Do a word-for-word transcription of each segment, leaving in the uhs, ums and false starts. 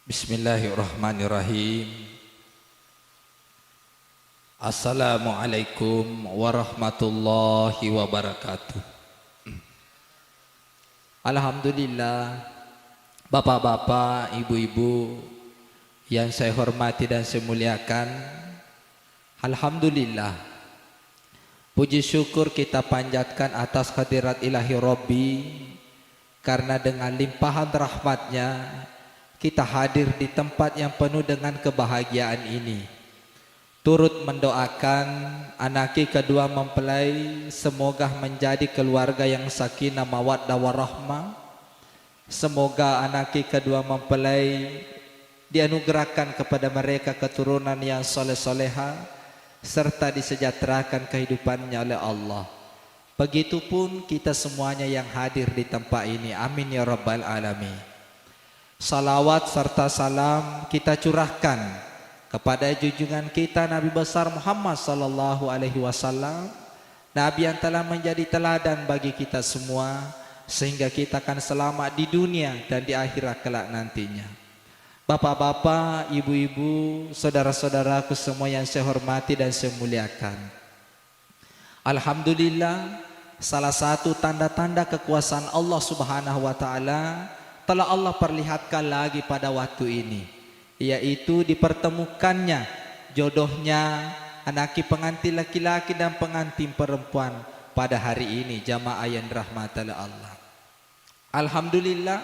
Bismillahirrahmanirrahim. Assalamualaikum warahmatullahi wabarakatuh. Alhamdulillah, bapak-bapak, ibu-ibu yang saya hormati dan saya muliakan, alhamdulillah, puji syukur kita panjatkan atas hadirat Ilahi Rabbi, karena dengan limpahan rahmatnya, kita hadir di tempat yang penuh dengan kebahagiaan ini. Turut mendoakan anakki kedua mempelai, semoga menjadi keluarga yang sakinah mawaddah warahmah. Semoga anakki kedua mempelai dianugerahkan kepada mereka keturunan yang soleh-soleha, serta disejahterakan kehidupannya oleh Allah. Begitupun kita semuanya yang hadir di tempat ini. Amin ya rabbal alamin. Salawat serta salam kita curahkan kepada junjungan kita Nabi besar Muhammad sallallahu alaihi wasallam, Nabi yang telah menjadi teladan bagi kita semua, sehingga kita akan selamat di dunia dan di akhirat kelak nantinya. Bapak-bapak, ibu-ibu, saudara-saudaraku semua yang saya hormati dan saya muliakan. Alhamdulillah, salah satu tanda-tanda kekuasaan Allah Subhanahu wa Ta'ala telah Allah perlihatkan lagi pada waktu ini, yaitu dipertemukannya jodohnya anakki pengantin laki-laki dan pengantin perempuan pada hari ini, jamaah yang dirahmati oleh Allah. Alhamdulillah,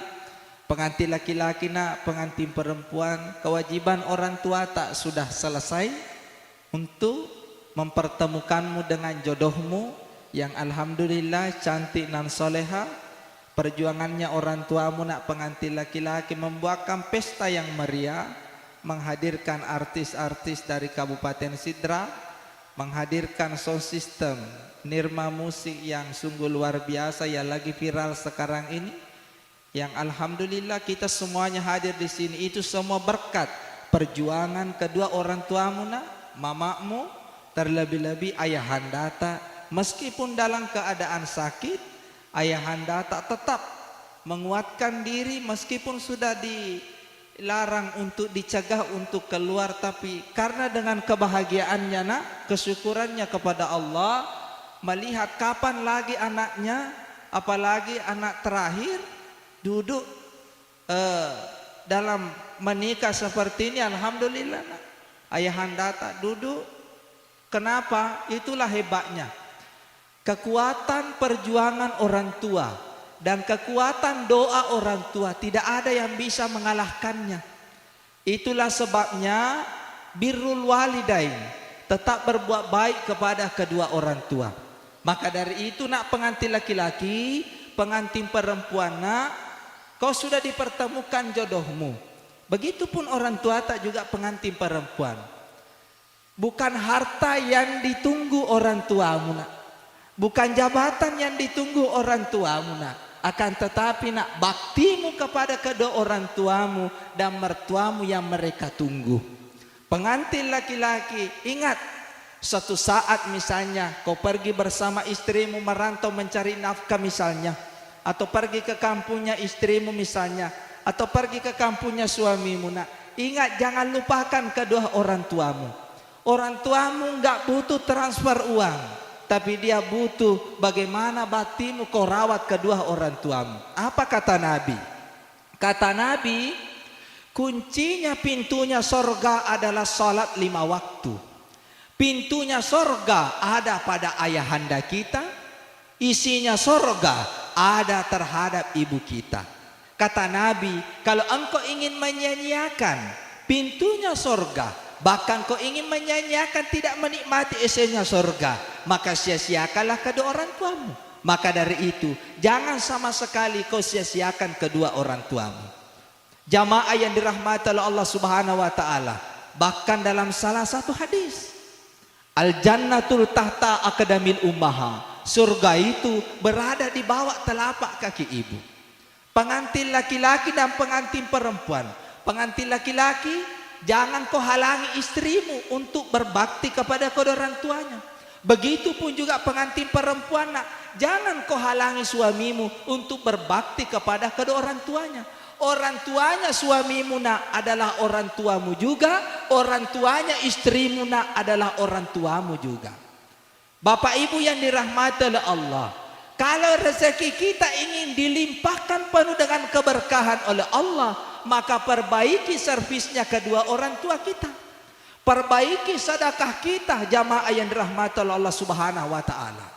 pengantin laki-laki na pengantin perempuan, kewajiban orang tua tak sudah selesai untuk mempertemukanmu dengan jodohmu yang alhamdulillah cantik dan soleha. Perjuangannya orang tuamu nak pengantin laki-laki membuatkan pesta yang meriah, menghadirkan artis-artis dari Kabupaten Sidrap, menghadirkan sound system, Nirma Musik yang sungguh luar biasa yang lagi viral sekarang ini, yang alhamdulillah kita semuanya hadir di sini, itu semua berkat perjuangan kedua orang tuamu, nak, mamakmu, terlebih-lebih ayahandata. Meskipun dalam keadaan sakit, ayahandata tetap menguatkan diri meskipun sudah dilarang untuk dicegah untuk keluar, tapi karena dengan kebahagiaannya, nak, kesyukurannya kepada Allah, melihat kapan lagi anaknya, apalagi anak terakhir, duduk, eh, dalam menikah seperti ini, alhamdulillah, nak. Ayahandata duduk. Kenapa? Itulah hebatnya. Kekuatan perjuangan orang tua dan kekuatan doa orang tua tidak ada yang bisa mengalahkannya. Itulah sebabnya birrul walidain, tetap berbuat baik kepada kedua orang tua. Maka dari itu, nak pengantin laki-laki, pengantin perempuan, nak, kau sudah dipertemukan jodohmu. Begitupun orang tua tak juga pengantin perempuan. Bukan harta yang ditunggu orang tuamu, nak. Bukan jabatan yang ditunggu orang tuamu, nak. Akan tetapi, nak, baktimu kepada kedua orang tuamu dan mertuamu yang mereka tunggu. Pengantin laki-laki, ingat, suatu saat misalnya kau pergi bersama istrimu merantau mencari nafkah misalnya, atau pergi ke kampungnya istrimu misalnya, atau pergi ke kampungnya suamimu, nak, ingat, jangan lupakan kedua orang tuamu. Orang tuamu nggak butuh transfer uang, tapi dia butuh bagaimana baktimu kau rawat kedua orang tuamu. Apa kata Nabi? Kata Nabi, kuncinya pintunya sorga adalah salat lima waktu. Pintunya sorga ada pada ayahanda kita, isinya sorga ada terhadap ibu kita. Kata Nabi, kalau engkau ingin menyia-nyiakan pintunya sorga, bahkan kau ingin menyia-nyiakan tidak menikmati isinya sorga, maka sia-siakanlah kedua orang tuamu. Maka dari itu, jangan sama sekali kau sia-siakan kedua orang tuamu. Jamaah yang dirahmati oleh Allah Subhanahu wa Ta'ala, bahkan dalam salah satu hadis, "Al-jannatul tahta aqdamil ummaha." Surga itu berada di bawah telapak kaki ibu. Pengantin laki-laki dan pengantin perempuan. Pengantin laki-laki, jangan kau halangi istrimu untuk berbakti kepada kedua orang tuanya. Begitupun juga pengantin perempuan, nak, jangan kau halangi suamimu untuk berbakti kepada kedua orang tuanya. Orang tuanya suamimu nak adalah orang tuamu juga, orang tuanya istrimu nak adalah orang tuamu juga. Bapak Ibu yang dirahmati oleh Allah, kalau rezeki kita ingin dilimpahkan penuh dengan keberkahan oleh Allah, maka perbaiki servisnya kedua orang tua kita. Perbaiki sedekah kita, jamaah yang dirahmati oleh Allah Subhanahu wa Ta'ala.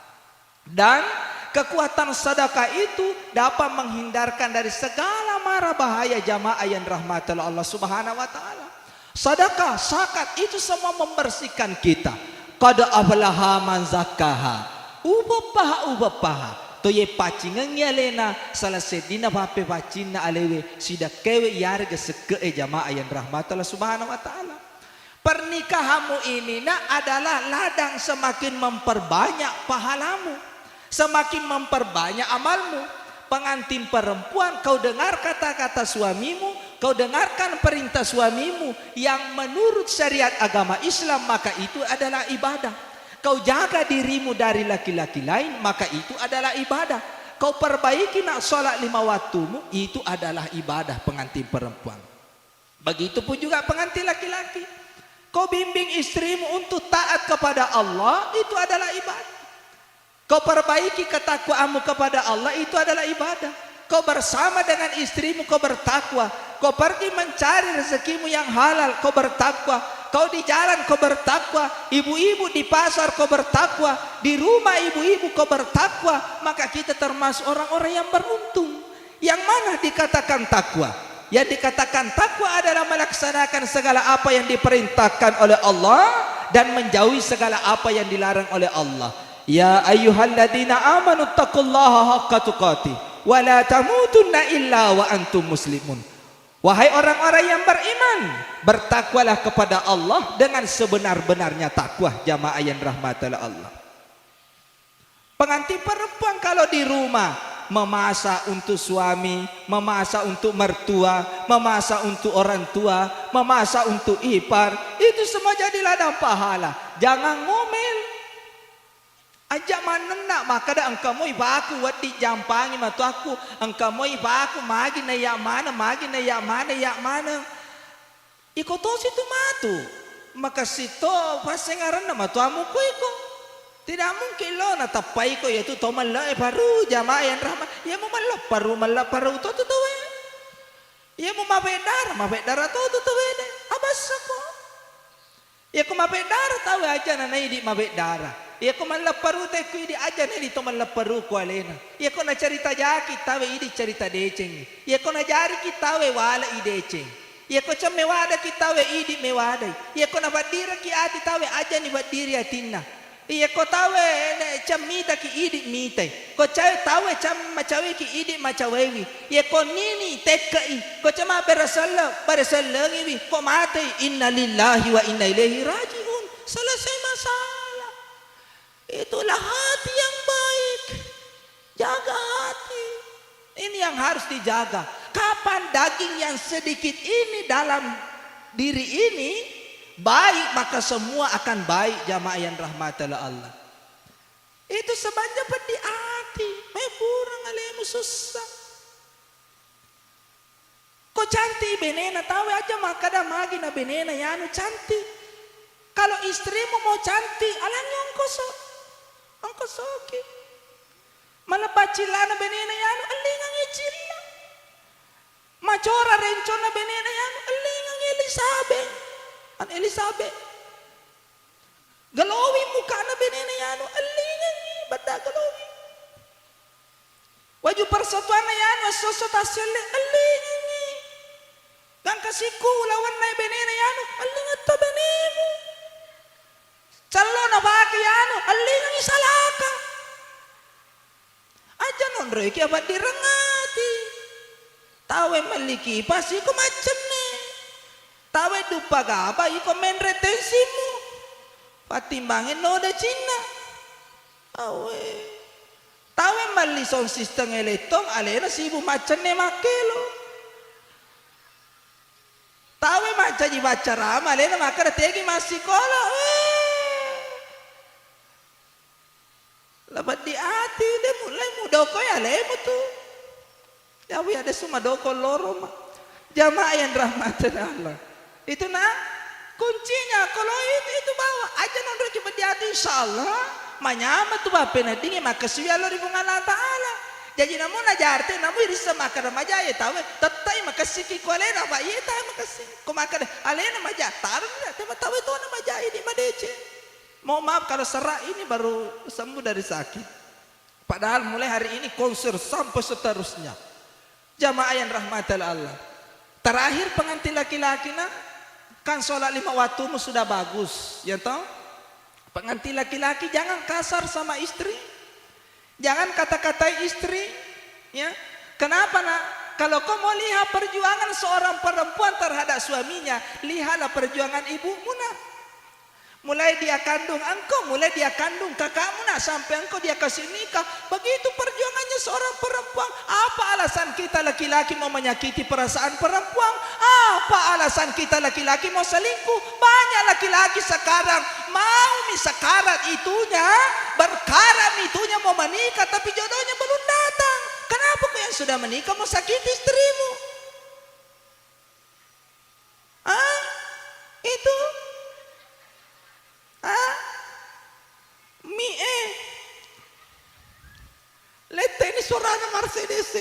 Dan kekuatan sedekah itu dapat menghindarkan dari segala mara bahaya, jamaah yang dirahmati oleh Allah Subhanahu wa Ta'ala. Sedekah, zakat itu semua membersihkan kita. Qad aflaha man zakkaha. Ubeppaha, ubeppaha. To ye paccingengngi alena, salah seddina pappepacinna alewe, sidekkewe iyarega sekke'e, jamaah yang dirahmati Allah Subhanahu wa Ta'ala. Pernikahanmu ini nak adalah ladang semakin memperbanyak pahalamu, semakin memperbanyak amalmu. Pengantin perempuan, kau dengar kata-kata suamimu, kau dengarkan perintah suamimu yang menurut syariat agama Islam, maka itu adalah ibadah. Kau jaga dirimu dari laki-laki lain, maka itu adalah ibadah. Kau perbaiki nak sholat lima waktumu, itu adalah ibadah, pengantin perempuan. Begitupun juga pengantin laki-laki. Kau bimbing istrimu untuk taat kepada Allah, itu adalah ibadah. Kau perbaiki ketakwaanmu kepada Allah, itu adalah ibadah. Kau bersama dengan istrimu, kau bertakwa. Kau pergi mencari rezekimu yang halal, kau bertakwa. Kau di jalan, kau bertakwa. Ibu-ibu di pasar, kau bertakwa. Di rumah ibu-ibu, kau bertakwa. Maka kita termasuk orang-orang yang beruntung. Yang mana dikatakan takwa? Yang dikatakan takwa adalah melaksanakan segala apa yang diperintahkan oleh Allah dan menjauhi segala apa yang dilarang oleh Allah. Ya ayyuhalladzina amanu taqullaha haqqa tuqatih wa la tamutunna illa wa antum muslimun. Wahai orang-orang yang beriman, bertakwalah kepada Allah dengan sebenar-benarnya takwa, jamaah yang dirahmati oleh Allah. Pengantin perempuan kalau di rumah memasak untuk suami, memasak untuk mertua, memasak untuk orang tua, memasak untuk ipar, itu semua jadi ladang pahala. Jangan ngomel. Aja manenna makkeda engka moi paku wedding jampangi matuakku, engka moi paku magi naiya maneng, magi naiya maneng, iya maneng. Iko tosi tu matu, makessing to passengarenna matuammu ko iko. Tidak mungkin lo natappai ko iyatu to melle'e paru, jamaah yang rahmat. Iya mu melle'e paru, melle'e paru to tu tauwe. Iya mu mabeddara, mabeddara to tu tauwe de. Abassa ko. Iya ko mabeddara tauwe aja na naidi mabeddara. Iya ko melle'e paru te ku idi aja naidi to melle'e paru ko alena. Iya ko nacarita jaki tauwe idi carita deceng. Iya ko najariki tauwe wale'i deceng. Iyako cemme wadaki tauwe idi mewadai. Iyako nabaddiraki ati tauwe ajani baddiri atinna. Iyako tauwe ne cemmitaki idi mitai. Ko cawe tauwe cam-, macaweki idi macawaiwi. Iyako nini tekke'i. Ko cema bereselle, beresellengiwi. Ko matei, inna lillahi wa inna ilaihi raji'un. Selesai masalah. Itulah hati yang baik. Jaga hati. Ini yang harus dijaga. Kapan daging yang sedikit ini dalam diri ini baik, maka semua akan baik, jamaah yang rahmati oleh Allah. Itu sebabnya pedih hati. Mai purang alemu susah. Ko cantik benena tauwe aja makkeda magi na benena yanu cantik. Kalau istrimu mau cantik, alangi ongkoso. Ongkosoki. Malebba cillana benena yanu, ellingangi cilla. Macora renconna benena yanu, ellingangi Elisabet. An Elisabet. Glowing mukana benena yanu, ellingangi bedda glowing. Waju persatuanna yanu esso-esso tasselle, ellingangi. Gangka sikku ulawenna benena yanu, ellingetta benemu. Callona bake yanu, ellingangi salaka. Aja nonroiki abaddireng ati. Tauwe melli kipas iko maccenne. Tauwe duppa gaba iko menre tensimu. Pattimbangi noda cinna. Awe. Tauwe melli sound system elektron alena sibuk maccenne makkelo. Tauwe mancaji baccarama alena makkeda tegi massikola. Weh. Lapeddi ati de mulai mudokoi alemu tu. Yawi adesu madoko loro ma. Jamaah yang rahmati Allah. Itu na kuncinya, kalau itu, itu bawa aja nonroi ki bediatu, insya Allah manyama tu bape na dinge makasiwi Allah ri Puang Allah Ta'ala. Jadi namu na jarte, namu irissa makkada maja ye tawe, tettai makasiki ku alena, apa iye tae makasi. Ko makkada alena maja, tarung na tema tawe to na maja ini madece. Mohon maaf kalau serak ini baru sembuh dari sakit. Padahal mulai hari ini konser sampai seterusnya. Jamaah yang rahmati Allah. Terakhir pengantin laki-laki, nak, kan sholat lima waktumu sudah bagus, ya toh? Pengantin laki-laki jangan kasar sama istri. Jangan kata-katai istri, ya. Kenapa, nak? Kalau kau mau lihat perjuangan seorang perempuan terhadap suaminya, lihatlah perjuangan ibumu, nak. Mulai dia kandung engkau, mulai dia kandung kakakmu, nak, sampai engkau dia kasih nikah. Begitu perjuangannya seorang perempuan. Apa alasan kita laki-laki mau menyakiti perasaan perempuan? Apa alasan kita laki-laki mau selingkuh? Banyak laki-laki sekarang mau mi sekarat itunya, berkarat itunya mau menikah, tapi jodohnya belum datang. Kenapa kau yang sudah menikah mau sakiti istrimu? Ah, itu. Ah, mi eh. Lette ini suarana Mercedes.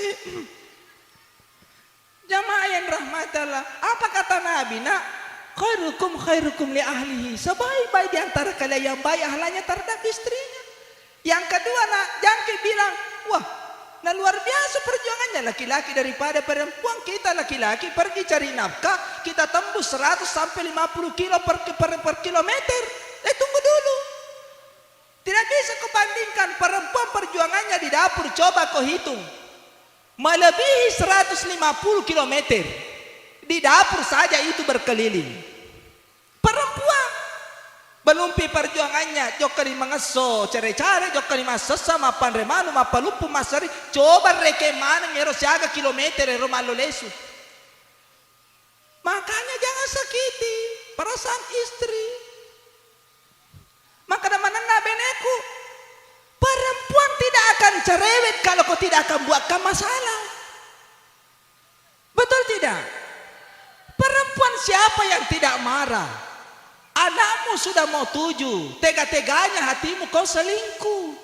Jamaah yang rahmati Allah. Apa kata Nabi, nak? Khairukum khairukum li ahlihi. Sebaik-baik di antara kalian yang baik ahlaknya terhadap istrinya. Yang kedua, nak, jangki bilang, wah, nah, luar biasa perjuangannya laki-laki daripada perempuan. Kita laki-laki pergi cari nafkah, kita tembus seratus sampai lima puluh kilo per, per, per kilometer. Eh, tunggu dulu. Tidak bisa kau bandingkan perempuan perjuangannya di dapur, coba kau hitung. Melebihi seratus lima puluh kilometer. Di dapur saja itu berkeliling. Perempuan. Belumpi perjuangannya, jokkani mangesso care-care, jokkani massessa, mappanre manu, mappaluppu, massari, coba rekeng maneng ero siaga kilometer ero mallo lesu. Makanya jangan sakiti perasaan istri. Makkada manenna beneku, perempuan tidak akan cerewet kalau kau tidak akan buatkan masalah. Betul tidak? Perempuan siapa yang tidak marah? Anakmu sudah mau tujuh, tega-teganya hatimu kau selingkuh.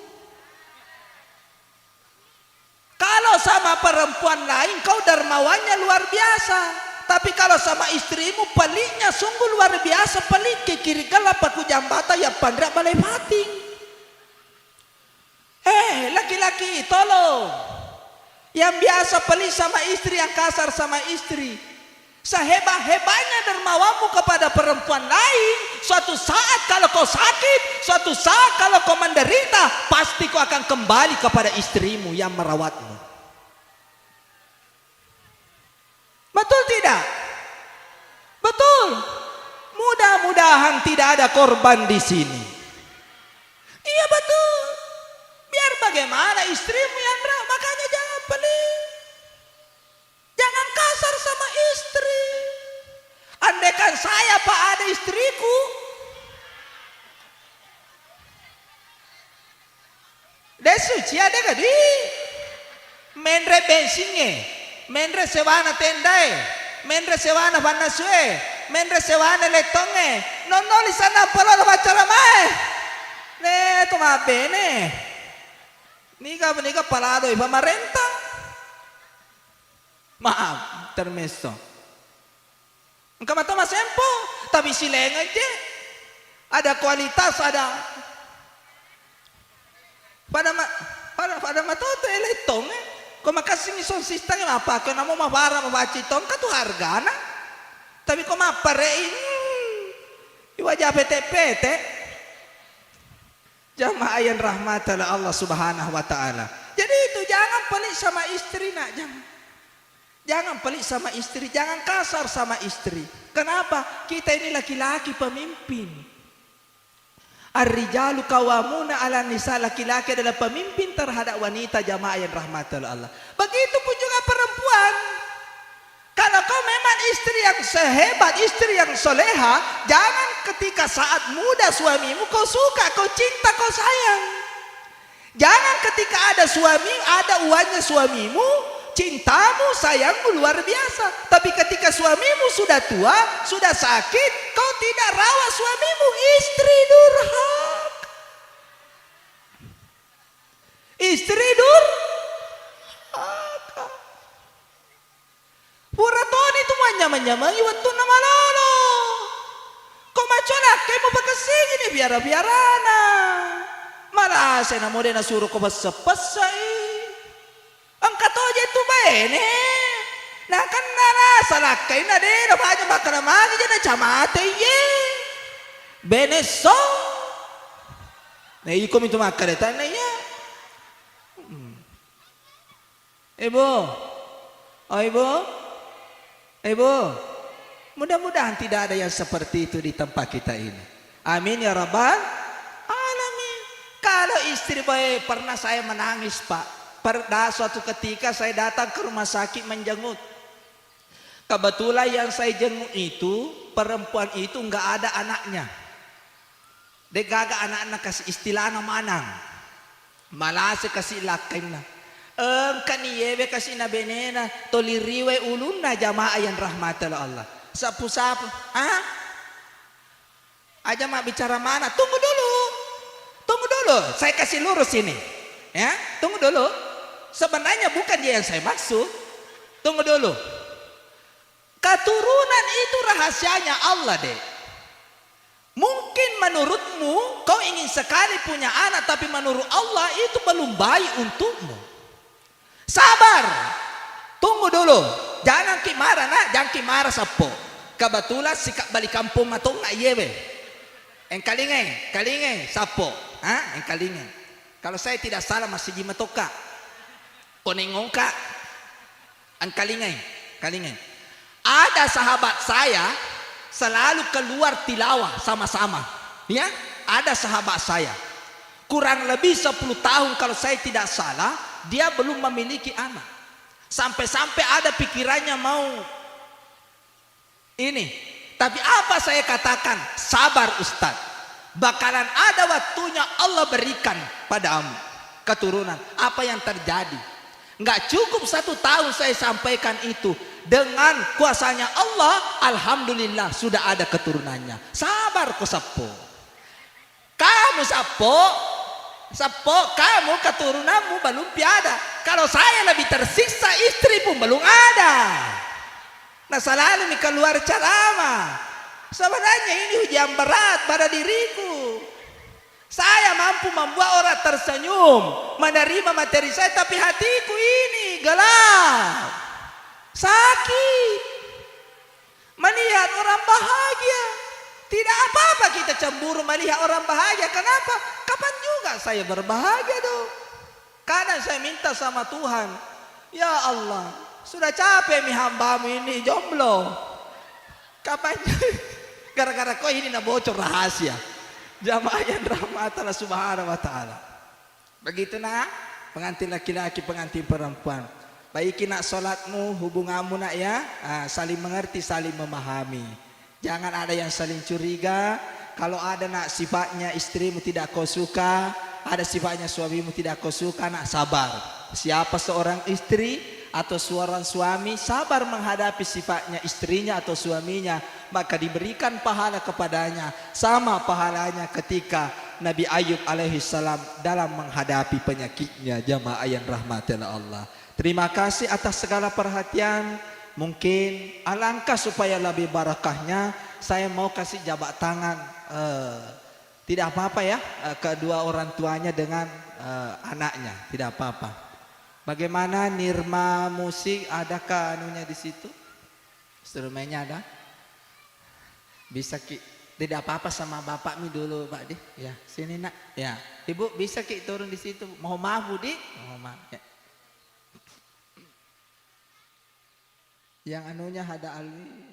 Kalau sama perempuan lain, kau dermawannya luar biasa. Tapi kalau sama istrimu, peliknya sungguh luar biasa, pelik ke kiri gelap aku jambata ya pandra balai pating. Eh, laki-laki, tolong. Yang biasa pelit sama istri, yang kasar sama istri. Sehebat-hebatnya dermawanmu kepada perempuan lain, suatu saat kalau kau sakit, suatu saat kalau kau menderita, pasti kau akan kembali kepada istrimu yang merawatmu. Betul tidak? Betul. Mudah-mudahan tidak ada korban di sini. Iya, betul. Biar bagaimana istrimu yang ra-, makanya jangan pelit. Jangan kasar sama istri. Andaikan saya, Pak, ada istriku, de suci ada kadi. Menre bensingnge, menre sewana tendae, menre sewana pannasue, menre sewana lettongnge. Nonnoli sanna palola paccaramae. Le to mabbene. Niga, niga paladoi pamarenta. Maaf, intermezzo. Engka mata masempo, tapi silaingeng je. Ada kualitas, ada pada ma-, pada, pada matoto elektong, eh. Ko makassingi sound system, eh, mappake namo mabara mabaci tong, engka tu hargana. Tapi ko mapparei, hmm, iwaja pete-pete. Jamaah yang rahmati oleh Allah Subhanahu wa Ta'ala. Jadi itu, jangan pelit sama istri, nak, jangan. Jangan pelit sama istri, jangan kasar sama istri. Kenapa? Kita ini laki-laki pemimpin. Ar-rijalu qawwamuna 'alan nisa, laki-laki adalah pemimpin terhadap wanita, jamaah yang rahmati oleh Allah. Begitupun juga perempuan. Kalau kau memang istri yang sehebat, istri yang soleha, jangan ketika saat muda suamimu kau suka, kau cinta, kau sayang. Jangan ketika ada suami, ada uangnya suamimu, Cintamu, sayangmu luar biasa. Tapi ketika suamimu sudah tua, sudah sakit, kau tidak rawat suamimu, istri durhaka. Istri durhaka. Pura toni tu manyameng-nyamengi wettunna malolo. Ko macoa lakkai mupakessingi ni biara-biarana. Malase namo de nasuro ko pesse-pessei. Engka toje tu baine. Nakenna rasa lakkainna de napaja makkeda magi je nacamate iye. Benesso. Na iko mi tu makkeda tanna iya. Hmm. Ibu, oh ibu, ibu, mudah-mudahan tidak ada yang seperti itu di tempat kita ini. Amin ya rabbal alamin. Kalau istri bae, pernah saya menangis, Pak. Pernah suatu ketika saya datang ke rumah sakit menjenguk. Kebetulan yang saya jenguk itu, perempuan itu nggak ada anaknya. De'gaga ana'na kasi istilana manang. Malase kasi lakkainna. Engkani yewe kasi na benena, toli riwe ulunna jamaah yang rahmati oleh Allah. Sapu-sapu, ha? Aja mabbicara mana? Tunggu dulu. Tunggu dulu. Saya kasih lurus ini. Ya, tunggu dulu. Sebenarnya bukan dia yang saya maksud. Tunggu dulu. Keturunan itu rahasianya Allah, Dek. Mungkin menurutmu, kau ingin sekali punya anak, tapi menurut Allah itu belum baik untukmu. Sabar. Tunggu dulu. Jangan ki marah, Nak. Jangan ki marah, Sappo. Kebetulan sikap balik kampung matonga iyewe. Engkalingai, kalingai, Sappo. Ha? Engkalingai. Kalau saya tidak salah, masih jima toka. Konengongka. Engkalingai, kalingai. Ada sahabat saya selalu keluar tilawah sama-sama. Ya, ada sahabat saya. Kurang lebih sepuluh tahun kalau saya tidak salah, dia belum memiliki anak. Sampai-sampai ada pikirannya mau ini. Tapi apa saya katakan? Sabar, Ustaz. Bakalan ada waktunya Allah berikan padamu keturunan. Apa yang terjadi? Nggak cukup satu tahun saya sampaikan itu. Dengan kuasanya Allah, alhamdulillah, sudah ada keturunannya. Sabar ko Sappo. Kamu Sappo, Sappo, kamu keturunanmu belum pi ada. Kalau saya lebih tersiksa, istri pun belum ada. Nah, selalu mi keluar ceramah. Sebenarnya ini ujian berat pada diriku. Saya mampu membuat orang tersenyum, menerima materi saya, tapi hatiku ini gelap, sakit. Melihat orang bahagia. Tidak apa-apa kita cemburu melihat orang bahagia. Kenapa? Kapan juga saya berbahagia tuh? Kadang saya minta sama Tuhan, "Ya Allah, sudah capek mi hambamu ini jomblo. Kapan?" Gara-gara kau ini na bocor rahasia. Jamaah yang rahmat Allah Subhanahu wa Ta'ala. Begitu, Nak, pengantin laki-laki, pengantin perempuan. Baiki, Nak, sholatmu, hubunganmu, Nak, ya. Ah, saling mengerti, saling memahami. Jangan ada yang saling curiga. Kalau ada, Nak, sifatnya istrimu tidak kau suka, ada sifatnya suamimu tidak kau suka, Nak, sabar. Siapa seorang istri atau seorang suami sabar menghadapi sifatnya istrinya atau suaminya, maka diberikan pahala kepadanya sama pahalanya ketika Nabi Ayub alaihi salam dalam menghadapi penyakitnya, jamaah yang rahmati Allah. Terima kasih atas segala perhatian. Mungkin alangkah supaya lebih barakahnya, saya mau kasih jabat tangan, eh, tidak apa-apa ya, eh, kedua orang tuanya dengan, eh, anaknya, tidak apa-apa. Bagaimana Nirma Musik, adakah anunya di situ? Instrumennya ada? Bisa ki, tidak apa-apa sama bapakmi dulu, Pak di. Ya, sini, Nak. Ya, Ibu bisa ki turun di situ. Mohon maaf, Budi. Mohon maaf. Ya. Yang anunya ada Alwi.